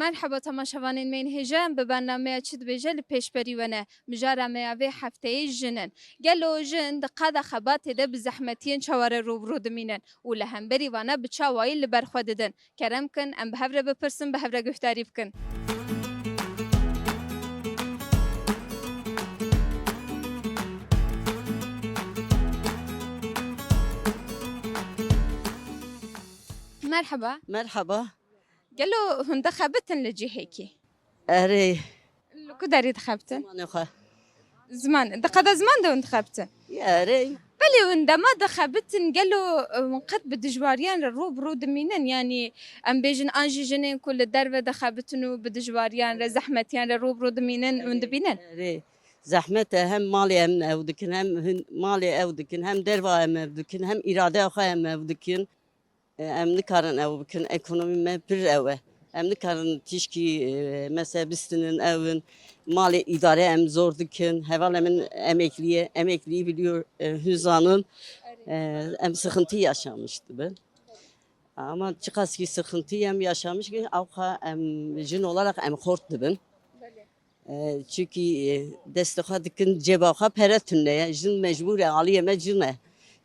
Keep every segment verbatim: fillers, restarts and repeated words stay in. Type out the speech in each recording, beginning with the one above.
Merheba temaşevanên me yên hêja, em bi bernameya Çi Dibêje li pêşberî we ne. Mijara me ya vê hefteyê jin in. Gelo jin di qada xebatê de bi zehmetiyên çawa re rû bi rû dimînin û li hemberî vana bi çawayî li ber xwe didin? Kerem kin, em bi hev re bipirsin, bi hev re guhdarî bikin. Merheba. Merheba. Gelo hûn dixebitin li cihekî? Erê. Li ku derê dixebitin? Zimanê xwe. Ziman, di qada ziman de hûn dixebitin? Erê. Belê hûn dema dixebitin, gelo, e, hûn qet bi dijwariyan re rû bi rû dimînin? Yanî em bêjin an jî jinên ku li derve dixebitin û bi dijwariyan re, zehmetiyan re rû bi rû dimînin, hûn dibînin? Erê. Zehmet e, hem malê em ew dikin, hem hin-, malê ew dikin, hem derva em ew dikin, hem îradeya xwe em ew dikin. E, em nikarin ew bikin, ekonomî me pir ew e. Em nikarin tişkî, e, mesela bistinin ew in, malê îdare em zor dikin. Hevalê min emeklî ye, emeklî biliyor, e, hûn zanin. E, em sıkıntı yaşamış dibin. Ama çiqas ki sıkıntı em yaşamış ki, ewqa em jin olarak em xort dibin. E, çunkî, e, destê xwe dikin cêba xwe, pere tune ye. Jin mecbûr e, aliyê me jin e.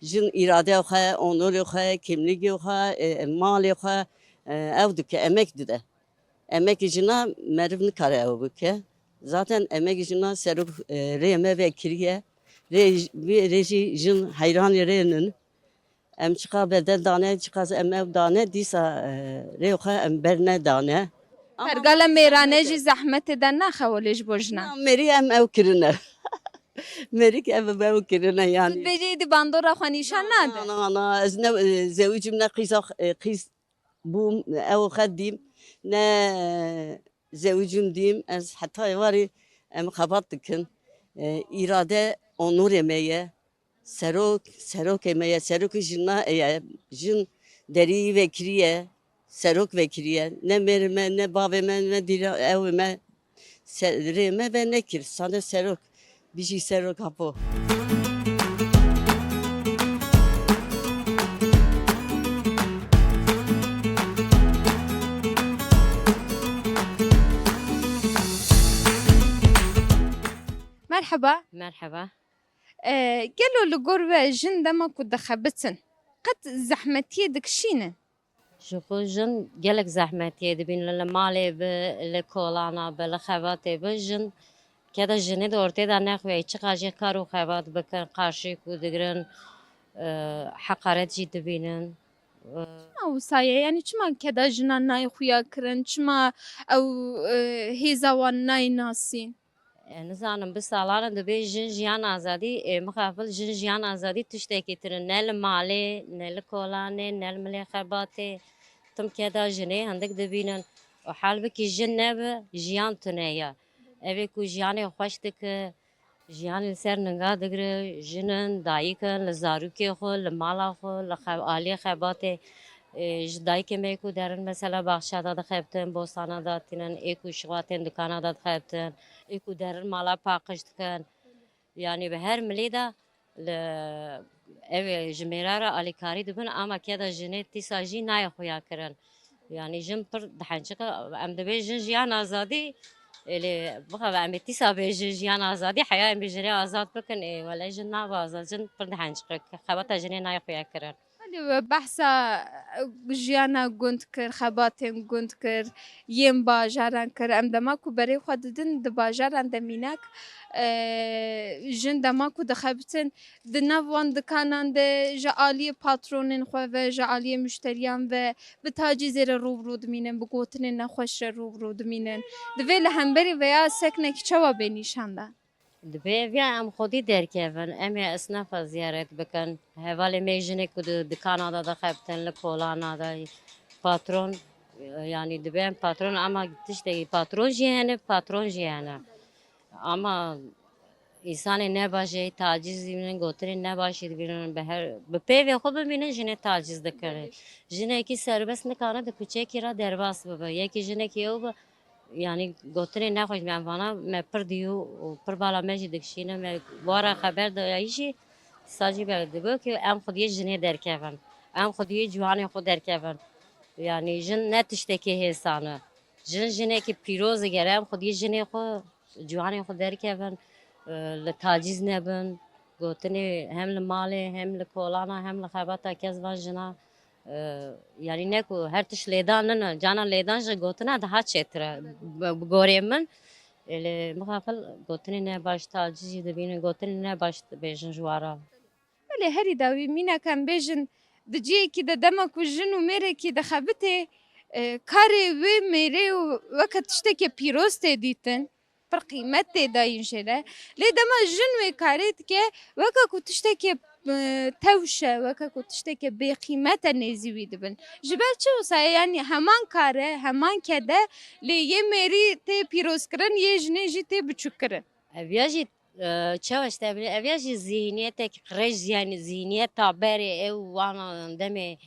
Jin îradeya xwe, onorê xwe, kimlîgê xwe, e, malê xwe, e, ew dike, emek dide. Emekê jina meriv nikare ew bike. Zaten emekê jina serok, e, rê me vekiriye. Rê, vê rê jî jin heyranê rê nin. Em çiqa bedel dane, çiqa em ew dane, dîsa, e, rê xwe em bernedane. Ama Pergala mêrane jî zehmetê dernaxe welê ji bo jinan? Na, mêrî em ew kirine. Mêrî ki ev ew kirine yani. Dibêjî êdî bandora xwe nîşan nade? Na, na, na, ez ne, e, zewicim ne qîza, e, qîz bûm, ew xwe dîm, ne zewicim dîm, ez heta êvarî em xebat dikin. E, îrade onurê me ye. Serok, serokê me ye, serokê jina ye, jin derî vekiriye, serok vekiriye. Ne mêrê me, ne bavê me, ne dîra ewê me, se-, rê me ve nekir. Sade serok, bijî serok apo. Merheba. Merheba. E, gelo li gor we jin dema ku dixebitin, qet zehmetiyê dikişînin? Ji xwe jin gelek zehmetiyê dibînin, li malê bi, li kolana bi, li xebatê bi, jin keda jinê di ortê de nexuye, çiqa jî kar û xebat bikin, qarşî ku digirin, e, heqaret jî dibînin. E, Çima wisa ye? Yanî çima keda jinan nayê xuya kirin? Çima ew, e, hêza wan nayê nasîn? E, nizanim, bi salan e dibê jin jiyan azadî, e, mixabin jin jiyan azadî tiştekî tune. Ne li malê, ne li kolanê, ne li milê xebatê. Tim keda jinê hindik dibînin. Û halbikî jin nebe, jiyan tune ye. Ev ê ku jiyanê xweş dike, jiyanê li ser ninga digire, jin in, dayik in, li zarokê xwe, li mala xwe, li xe-, aliyê xebatê. Ê, ji dayikê me ku derin mesela baxça de dixebitin, bostana de tînin, ê ku şixwe tên dukana de dixebitin, ê ku derin mala paqij dikin. Yanî bi her milê de li, ev ê ji mêra re alîkarî dibin, ama keda jinê tîsa jî nayê xuya kirin. Yanî jin pir dihençiqe, em dibê jin jiyan azadî, ê lê bixa em ê tîsa bê jin jiyan azadî, heya em ê jinê azad bikin, ê wele jin nabe azad, jin pir dihençiqe, xebata jinê nayê xuya kirin. Belê we behsa, e, jiyana gund kir, xebatên gund kir, yên bajaran kir. Em dema ku berê xwe didin di bajaran de mînak, e, jin dema ku dixebitin di nav wan dikanan de ji aliyê patronên xwe ve, ji aliyê muşteriyan ve bi tacîzê re rû bi rû dimînin, bi gotinên nexweş re rû bi rû dimînin. Divê li hemberî veya seknekî çawa bê nîşandan? Divê ev ya em xwedî derkevin, em ê esnafa ziyaret bikin. Hevalê me jinek ku di dikana de dixebtin, li kolana de patron, yanî divê em patron, ama tiştekî patron jî hene, patron jî hene. Ama însanê nebaş ê tacîz dibînin, gotinên nebaşî dibînin, bi her, bi peyvê xwe bimînin jinê tacîz dikin. Jinekî serbest nikane di kuçekî re derbas bibe. Yekî jinekî ew bi, Yanî gotinê nexweş, em vana me pir dî û pir bala me jî dikişîne, me wara xeber dayî jî, sa jî be dibe ku em xwediyê jinê derkevin, em xwediyê ciwanê xwe derkevin. Yanî jin ne tiştekê hêsan e. Jin jinekî pîroz e, gere em xwediyê jinê xwe, ciwanê xwe derkevin, e, li tacîz nebin. Gotinê hem li malê, hem li kolana, hem li xebata kes van jina, e, yanî ne ku her tişt lêdan nine, cana lêdan ji gotina daha çêtir e. Bi, bi gorê min, e, lê mixabin gotinê ne baş, tacîz jî dibînin, gotinê ne baş dibêjin ji wan re. Belê, herî dawî mînak em bêjin, di cihekî de dema ku jin û mêrekî dixebitê, e, karê wê mêrê û weke tiştekê pîroz tê dîtin, pir qîmet tê dayîn jê re. Lê dema jin wê karê dike, weke ku tiştekê, e, tewş e, weke ku tiştekê bêqîmet e, nêzî wî dibin. Ji ber çi wisa ye? Yanî heman kar e, heman ked e, lê yê mêrî tê pîrozkirin, yê jinê jî tê biçûkkirin. Ev ya jî, e, çawa işte, ev ya jî zihniyetek qirêj, yanî zihniyeta berê ew wana demê,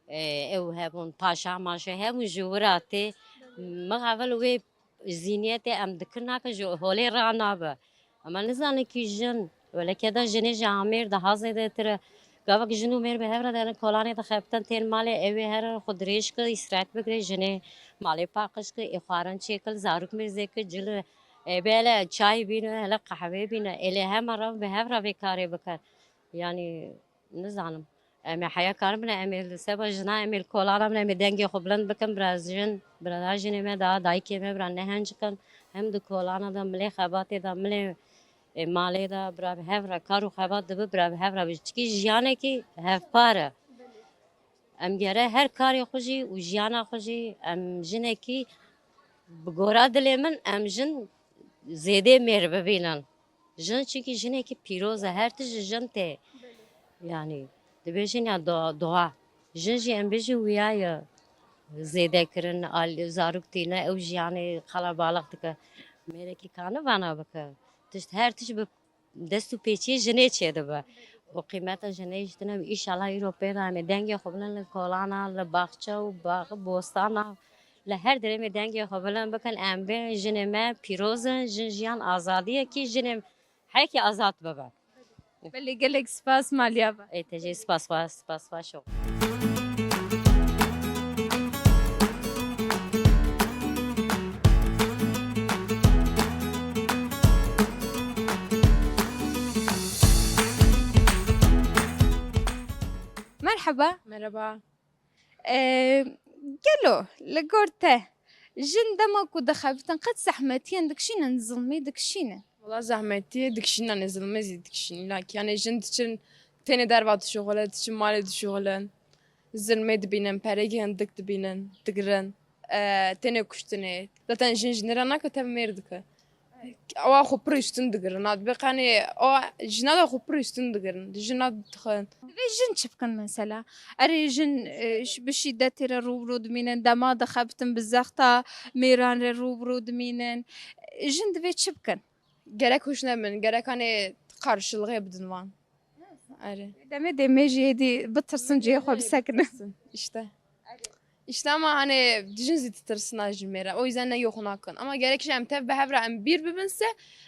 e, ew hebûn, paşa maşa hebûn ji wira tê. Mixabin wê zihniyetê em dikin nake ji holê ra nabe. Ama nizanin kî jin, welekeda jinê ji amêr daha zêdetir e. Gavek jin û mêr bi hev re derin kolanê dixebitin tên malê, ew ê here xwe dirêj ki, îstirahet bigire, jinê malê paqij ki, ê xwarin çêkil, zarok mêrzê ki, cil, ê bê hele çay bîne, hele qehwê bîne, ê lê hema re bi hev re vê karê bikin. Yanî nizanim. Em ê heya karibine, em ê li seba jina, em ê li kolana bine, em ê dengê xwe bilind bikin, bira jin, bira jinê me de, dayikê me, bira nehenc kin. Hem di kolana de, milê xebatê de, milê, e, malê de, bira bi hev re kar û xebat dibe, bira bi hev re bi. Çikî jiyanekî hevpar e. Em gere her karê xwe jî û jiyana xwe jî em jinekî bi gora dilê min em jin zêdê mêr bibînin. Jin çunkî jinekî pîroz e, her tişt ji jin tê. Yanî dibêjin ya do-, doğa. Jin jî em bêjin wiya ye zêdekirin, al-, zarok tîne, ew jiyanê qelebalix dike. Mêrekî kane vana bike. Tişt, her tişt bi dest û pêçiyê jinê çêdibe. Û qîmeta jinê jî tune, înşallah îro pê de em ê dengê xwe bilin li kolana, li baxçe û bax, bostana, li her derê em ê dengê xwe bilin bikin, em bê jinê me pîroz in, jin jiyan azadiyekî, jinê heyekî azad bibe. Belê, gelek spas, maliya be. Ê, te jî spas, spas, spas, spas. Merhaba. Merhaba. Ee, gelo, li gor te, jin dema ku dixebitin qet zehmetiyan dikişînin, zilmê dikişînin? Wala zehmetiyê dikişînin, yanî zilmê zî dikişînin. Îlla ki, yanî jin diçin, tenê derva dişuxulin, diçin malê dişuxulin. Zilmê dibînin, pereyê hindik dibînin, digirin. Ee, tenê kuştinê. Zaten jin jinê re nake, tev mêr dike. Ewa xwe pir üstün digirin. Dibê qanê, ewa jina da xwe pir üstün digirin. Jina dixin. Divê jin çi bikin mesela? Erê jin, e, ş-, bi şîdetê re rû bi rû dimînin, dema dixebitin bi zexta mêran re rû bi rû dimînin. Jin divê çi bikin? Gerek hûş nebin, gerek hanê qarşılığı bidin wan. Erê. Demê dê mêjî êdî bitirsin, cihê xwe bisekinin. Bitirsin, işte. İşte ama hani dijin zî ditirsina ji mêre. O yüzden ne yok nakin. Ama gerek ji em tev bi hev re em bir bibin se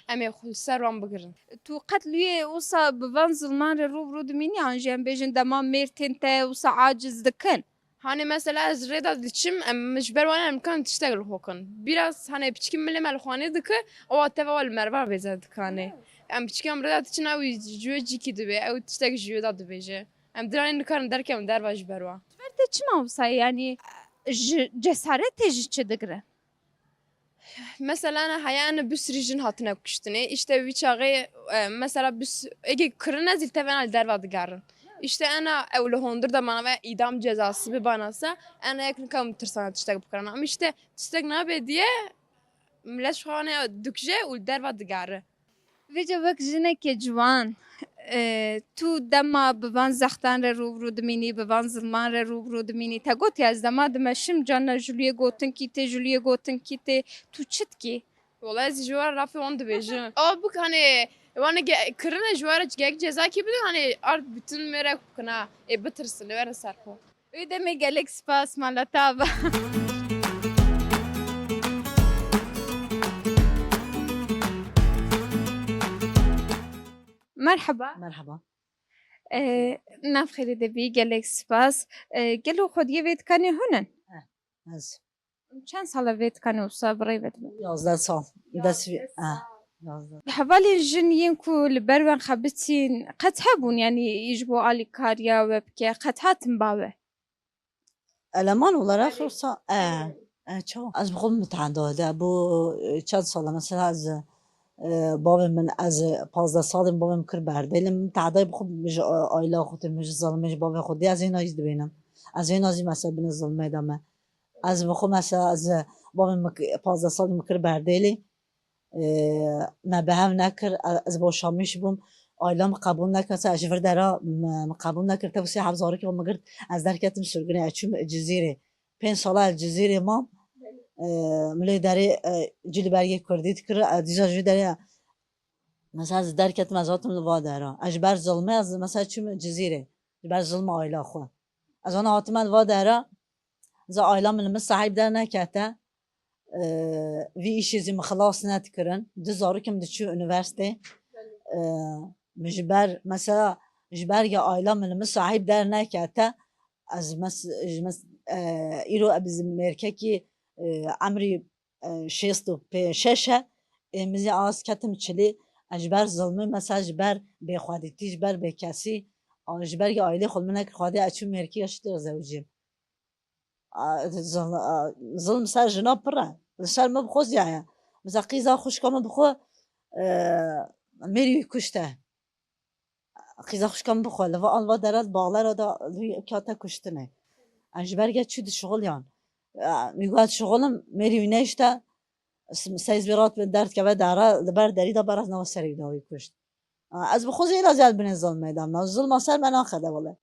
em ê xwe li ser wan bigirin. Tu qet luyê wisa bi van zilman re rû bi rû dimînî, an jî em bêjin dema mêr tên te wisa aciz dikin? Hani mesela ez rê de diçim, em ji ber wan em kan tiştek li xwe kin. Biraz hani piçkî milê me li xwanê dike, ewa teva li merva bêze dikanê. Em piçkî em rê de diçin, ew ji wê cîkî dibe, ew tiştek ji wê de dibêje. Em diranê nikarin derkevin derva ji ber wan. Ji ber te çima wisa ye? Yanî, ji cesaretê ji çi digre? Mesela, ena heya, ena bi sirî jin hatine kuştinê. Îşte wî çaxê, e, mesela, bi s-, êgê kirine zî tevena li derva digerin. Îşte ena ew li hondir de mane ve îdam cezası bibana se, ena yek nika em tirsana tiştek bikirin. Ama îşte tiştek nabe diye millet ji xwe ane dikuje û li derva digere. Vêca wek jinekê ciwan, e, tu dema bi van zextan re rû bi rû dimînî, bi van zilman re rû bi rû dimînî, te gotiye, ez dema dimeşim, carna ji lûyê gotinkî tê, ji lûyê gotinkî tê, tu çi dikî? Wala ez ji wan rafê wan dibêjim. Ew bik, hani, wan ge-, kirine ji wan re gerek cezakî bidin, hani, ard bütün mêre kina, ê bitirsin, ê werin ser xwe. Wê demê gelek spas, mala te ava. Merhaba. Merhaba. Ee, nav xêrê de bî, gelek spas. Ee, gelo xwediyê vê dikanê hûn in? Eh, ez. Çend sal e vê dikanê wisa bi rê ve dibe? Yazdeh sal. Dest vî, yazdeh sal. Hevalên jin yên ku li ber we xebitîn qet hebûn, yanî ji bo alîkariya we bike, qet hatin ba we? Eleman olarak yoksa e, e, çawa? Ez bi xwe miteheda de bû, e, çend sala mesela ez, e, bavê min, ez pazdeh salên bavê min kir berdê, lê min tehedayê bi xwe ji, e, aila xwe tê, min ji zilmê ji bavê xwe dê, ez êna jî dibînim. Ez êna jî mesela binê zilmê de me. Ez bi xwe mesela ez bavê min pazdeh salên min kir berdê lê, e, me bi hev nekir, e, ez boşamîş bûm. Aila min qebûl nekir, mesela ez ji vir dera me, min qebûl nekir. Te wisa heb zarokê xwe min girt, ez derketim sirgûnê, ez çûm Cizîrê. Pênc sala ez Cizîrê mam. E, min lê derê, e, cî li ber yê kurdî dikir, e, dîsa ji derê, mesela ez derketim, ez hatim li va dera. Ez ji ber zilmê, ez mesela çûm Cizîrê. Ji ber zilma aila xwe. Ez ana hatime li va dera, za aila min li min sahîb dernekete. E, vî îşê zî min xilas nedikirin. Du zarokê min diçû unîversîtê. E, min ji ber, mesela, ji ber ya aila min li min sahîb dernekete, ez mes-, ji mes-, e, îro ez mêrkekî, e, emrî, e, şêst û pê-, şeş e. Ê, min zî az ketim çilî. Ez ji ber zilmê, mesela, ji ber bêxwedîtî, ji ber bêkesî, a, ji ber ya ailê xwe min nekir xwedê ez çûm mêrkî ya şitê zewicîm. A, zil-, a, zilm ser jina pir e. Li ser min bi xwe ziya ye. Mesela qîza xwişka min bi xwe, e, mêrî wî kuşte. Qîza xwişka min bi xwe li va, li va dera baxlera da wî kate kuştinê. Ez ji ber ge çû dişixuliyan. E, wî got şixulim, mêrî wî nehişte, s-, seyz vê rat derdkeve dara, li ber derî de ber ez nava serê wî da wî kuşt. A, ez bi xwe zêde ziyad binê zilmê de me. Zilma ser me naxede wele.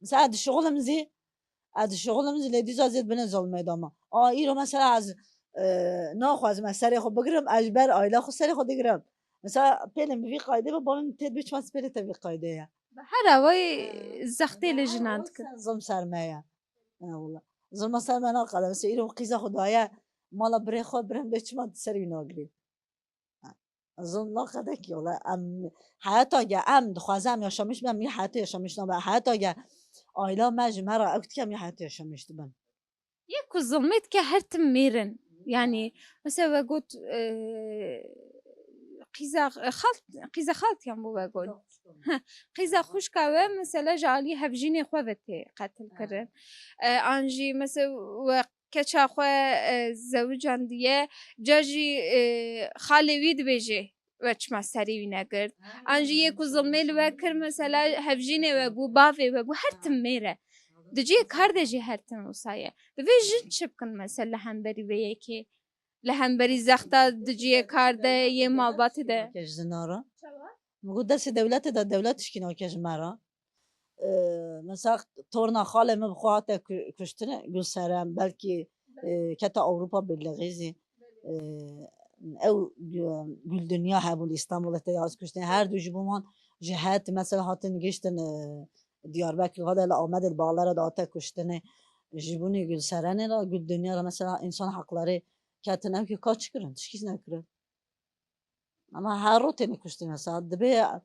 Mesela ez dişixulim zî, ez dişixulim zî lê dîsa zêd binê zilmê de me. A îro mesela ez, e, naxwazim ez serê xwe bigirim, ez ji ber aîla xwe serê xwe digirim. Mesela pêlên bi vî qaydê be, bavê min tê dibê çima pêlê te vî qaydê ye. Bi her awayî zextê li jinan dikin. Zilm ser me ye. Ewla. Zilma ser me naqede. Mesela îro qîza xwe daye mala birê xwe, birê min bê çima serê wî nagirî. Zilm naqede ki, wala em heyata ge em dixwazin em yaşamiş bin, em yê heyatê yaşamiş nabin. Heyata ge aîla me ji me re ew dike, em yê heyatê yaşamiş dibin. Yê ku zilmê dike her tim mêr in. Yanî, mesela we got, e, qîza, e, xalt, qîza xaltiyan bû we got. Heh, qîza xwişka we, mesela ji alî hevjînê xwe ve tê qetil kirin. E, an jî, mesela we keça xwe, e, zewicandiye, ca jî, e, xalê wî dibêje, we çima serê wî negirt. An jî yê ku zilmê li we kir, mesela hevjînê we bû, bavê we bû, her tim mêr e. Di cihê kar de jî her tim wisa ye. Divê jin çi bikin, mesela li hemberî vê yekê? Li hemberî zexta di cihê kar de, yê malbatê de. Kej zinara. Çawa? Min got destê dewletê de, dewlet tişkî nake ji me re. E, mesela torna xalê min bi xwe hate ku-, kuştin, Gulseren, belkî, e, kete Ewropa Birlixî zî. E, ew, e, Guldinya hebû li Îstanbulê te yaz kuştin. Her du ji bo wan ji het mesela hatin giştin, e, Diyarbekir, hade li Amedê li Balera de hate kuştinê. Ji bo nî Gulserenê re, Guldinya re mesela însan hakları ketin, ew ki kaç kirin, tişkî nekirin. Ama her roj têne kuştin mesela. Dibê,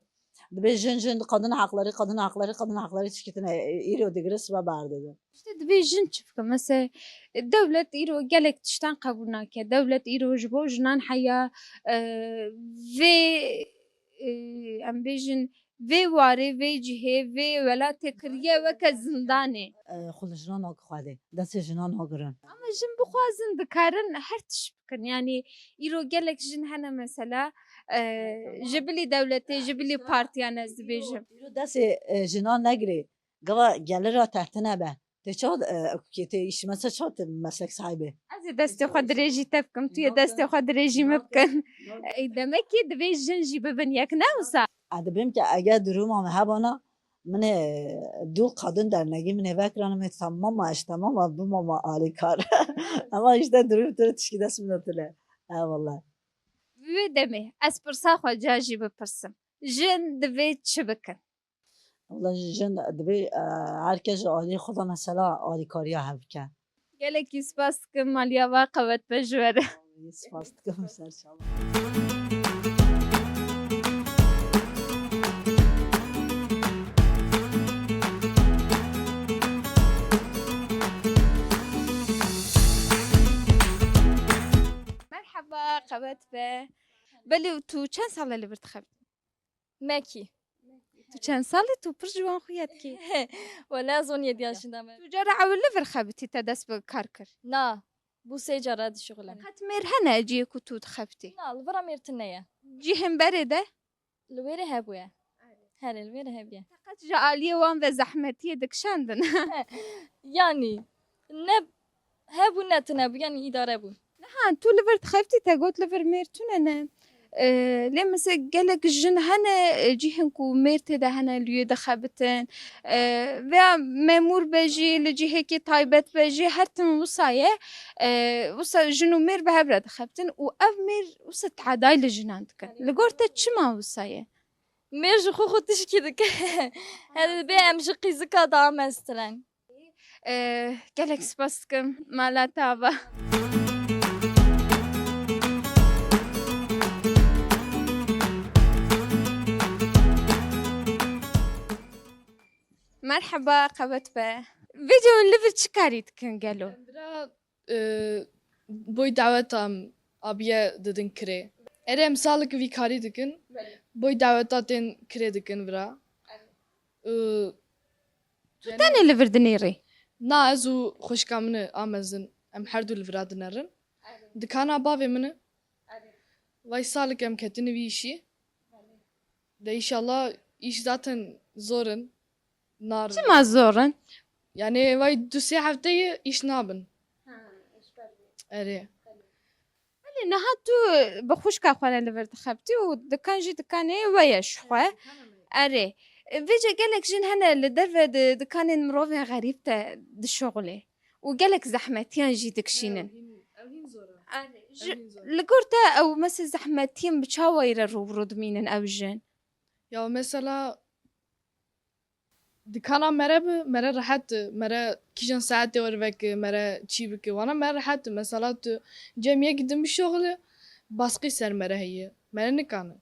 dibê jin, jin, kadın hakları, kadın hakları, kadın hakları tişkî tine, e, îro digire sibe berdide. İşte divê jin çi bike? Mesela, e, dewlet îro gelek tiştan qebûl nake. Dewlet îro ji bo jinan heya, e, vê, e, em bêjin, vê warê, vê cihê, vê welatê kiriye weke zindanê. E, xwe li jinan nake Xwedê. Destê jinan nagirin. Ama jin bixwazin dikarin her tişt bikin. Yanî îro gelek jin hene mesela, e, ji bilî dewletê, ji bilî partiyan ez dibêjim. Îro destê, e, jinan negirê. Gava gelir ra tehtine be. Tê çawa, e, kê tê îşî mesela çawa tê meslek sahibê? Ez ê destê xwe dirêjî te bikim, tu yê destê xwe dirêjî min bikin. Ey, demek ki divê jin jî bibin yek, ne wisa? Ez dibêm ki eger duruma me hebana, min ê dû kadın dernegî min ê vekirana, min ê tamam ma, ez tamam ma, bimama alîkar. Ama işte durum tu tişkî dest min tune. Eyvallah. Wê demê ez pirsa xwe ca jî bipirsim. Jin divê çi bikin? Wela jin divê, e, her kes ji aliyê xwe de mesela alîkariya hev bike. Gelekî spas dikim, maliya we qewet be ji we re. Spas dikim, ser çav. Qewet be. Belê, tu çend sal e li vir dixebitî? Mekî. Tu çend sal î? Tu pir ciwan xuya dikî. Wele ez on yedi yaşında me. Tu cara ewil li vir xebitî te dest bi kar kir? Na. Bû sê cara dişuxulim. Qet mêr hene cihê ku tu dixebitî? Na, li vira mêr tune ye. Cihên berê de? Li wêrê hebûye. Herê, li wêrê hebûye. Te qet ji aliyê wan ve zehmetiyê dikişandin? Yanî ne hebû ne tune bû, yanî îdare bû. Niha tu li vir dixebitî, te got li vir mêr tune ne. Ee, lê mesela gelek jin hene, e, cihên ku mêr tê de hene, li wê dixebitin. Ee, veya memûr be jî, li cihekî taybet be jî, her tim wisa ye. Ee, wisa jin û mêr bi hev re dixebitin û ev mêr wisa teday li jinan dikin. Li gor te çima wisa ye? Mêr ji xwe xwe tişkî dike. Her bê em ji qîzika daha meztir in. Ee, gelek spas dikim mala te ava. Merheba, qewet be. Vêca hûn li vir çi karî dikin gelo? Em bira, e, boy daweta em abiye didin kirê. Erê em salek vî karî dikin. Boy daweta tên kirê dikin vira. E, Tu tenê li vir dinêrî? Na, ez û xwişka min e a mezin, em her du li vira dinerin. Dikana bavê min e. Vay salek em ketine vî îşî. De înşallah îş zaten zor in. Nar. Çima zor in? Yani vay du sê hefteyê îş nabin. Erê. Belê niha tu bi xwişka xwe re li vir dixebitî û dikan jî dikanê we ye ji xwe. Erê. Vêce gelek jin hene li derve di dikanên mirovên xerîb de dişoxilê û gelek zehmetiyan jî dikişînin. Ew hîn, ew hîn zor e. Erê. Ew hîn zor e. Li gor te ew mesela zehmetiyên bi çawayî re rû bi rû dimînin ew jin? Ya mesela Dikana mere bi, mere rehet, mere kîjan saetê were veke, mere çî bike, wana mere rehet. Mesela tu cem yek din bişoxile, baskî ser mere heye. Mere nikane.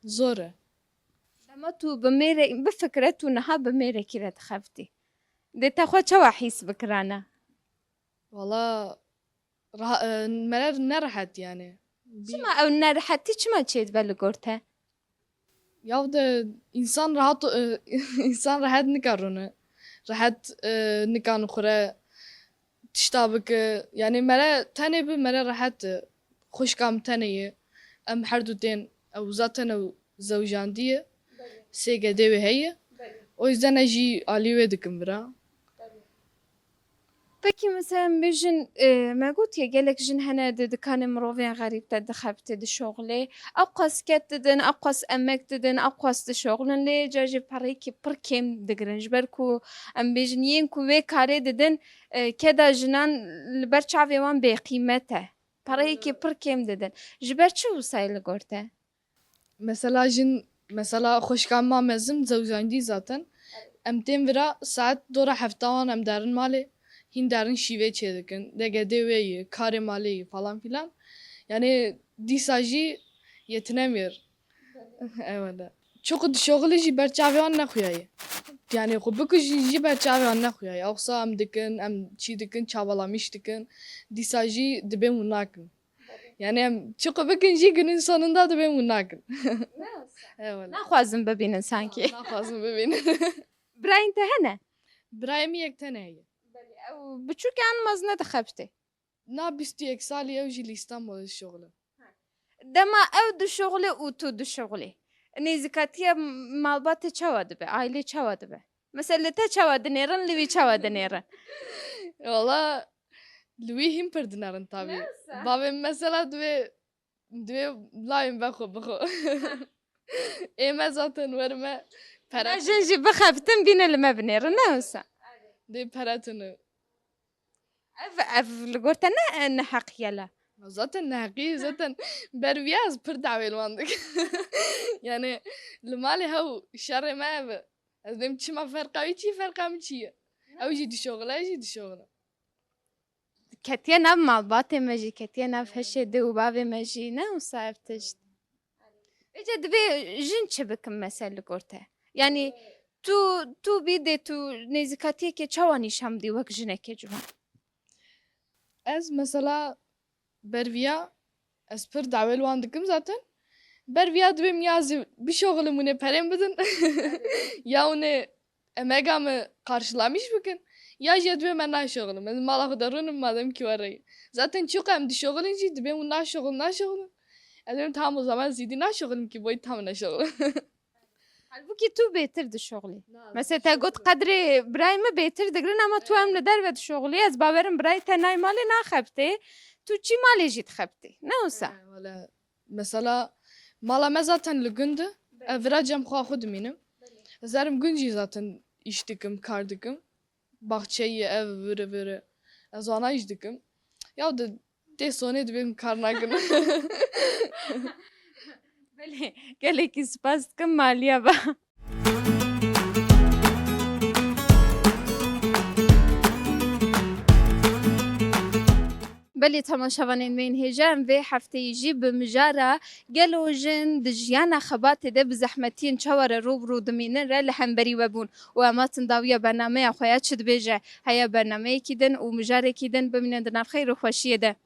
Zor e. Dema tu bi mêre, bifikire tu niha bi mêrekî re dixebitî. Dê te xwe çawa hîs bikirane? Wala Reha- e, mere nerehet yani. Bî- Çima ew nerehetî çima çêdibe li gor te? Yaw de însan rahat e, însan rehet nika rûne. Rehet e, nikan xure tişta bike. Yani mere tenê bi mere rehet e. Xwişka min tenê ye. Em her du tên ew zaten ew zewjandî ye. Sê gedê wê heye. O yüzden ez jî alî wê dikim vira. Pekî, mesela em bêjin, e, me gotiye gelek jin hene di dikanê mirovên xerîb de dixebite dişoxilê. Ew qas ket didin, ew qas emek didin, ew qas dişoxilin lê ca jî pereyekî pir kêm digirin. Ji ber ku em bêjin yên ku wê karê didin, e, keda jinan li ber çavê wan bêqîmet e. Pereyekî pir kêm didin. Ji ber çi wisa ye li gor te? Mesela jin, mesela xwişka ma mezin zewjandî zaten. Em tên vira saet dora heftawan em derin malê. Hîn derin şîvê çêdikin. Degedê wê yî, karê malê yî falan filan. Yani dîsa jî yetinemêr. Eyvallah. Çiqu dişoxilî jî ber çavê wan nexuyaye. Yani xwe bikujî jî ber çavê wan nexuyaye. Awsa em dikin, em çî dikin, çavalamîş dikin. Dîsa jî dibên hûn nakin. Yani em çiqu bikin jî günün sonunda dibên hûn nakin. Eyvallah. Naxwazin bibînin sankî. Naxwazin bibînin. Birayên te hene? Birayê min yek tenê heye. Belê, ew biçûk e an mezin e dixebitê? Na bîst û yek salî ew jî li Îstanbulê dişoxile. Dema ew dişoxile û tu dişoxilî. Nêzîkatiya malbatê çawa dibe? Aîlê çawa dibe? Mesela li te çawa dinêrin, li wî çawa dinêrin? Wala li wî hîn pir dinerin tabî. Bavê min mesela divê, divê layên vexwe bixwe. Ê me zaten werime pere. Jin jî bixebitin bîne li me binêrin, ne wisa? Dê pere tune. Ev, ev li gor te ne, neheqiye la. Zaten neheqî, zaten ber viya ez pir dawê li wan dikim. Yani li malê hew şerê me ev e. Ez dêm çima ferqa wî çi, ferqa min çi ye? Ew jî dişoxile, ez jî dişoxile. Ketiye nav malbatê me jî, ketiye nav heşê dê û bavê me jî, ne wisa ev tişt. Êca divê jin çi bikin mesela li gor te? Yani tu, tu bî dê tu nêzîkatiyekê çawa nîşan bidî wek jinekê ciwan? Ez mesela berviya Ez pir dawê li wan dikim zaten. Ber viya dibêm ya zî bişoxilim hûn ê perên bidin. Ya hûn ê emega min qarşilamîş bikin. Ya jî ez dibêm me naşoxilim. Ez mala xwe de rûnim madem kî were ye. Zaten çiqo em dişoxilin jî dibêm hûn naşoxilin, naşoxilin. Ez dibêm tam o zaman zîdî naşoxilim kî boy tam neşoxilim. Halbûkî tu bêtir dişoxilî. Mesela te got qedrê birayê min bêtir digirin ama tu em li derve dişoxilî. Ez bawerim birayê te nayê malê naxebitê. Tu çî malê jî dixebitî. Ne wisa? He, wele. Mesela mala me zaten li gund e. Ez vira cem xwe xwe dimînim. Ez herim gund jî zaten îş dikim, kar dikim. Baxçeyê, ev, viri viri. Ez wana îş dikim. Ya di dê sonê dibêm kar nakin. Belê, gelekî spas dikim maliya ba. Belê temaşevanên me yên hêja, em vê hefteyê jî bi mijara gelo jin di jiyana xebatê de bi zehmetiyên çawa re rû bi rû dimînin re li hemberî we bûn û em hatin dawiya bernameya xwe ya çi dibêje. Heya bernameyekî din û mijarekî din bimînin di nav xeyr û xweşiyê de.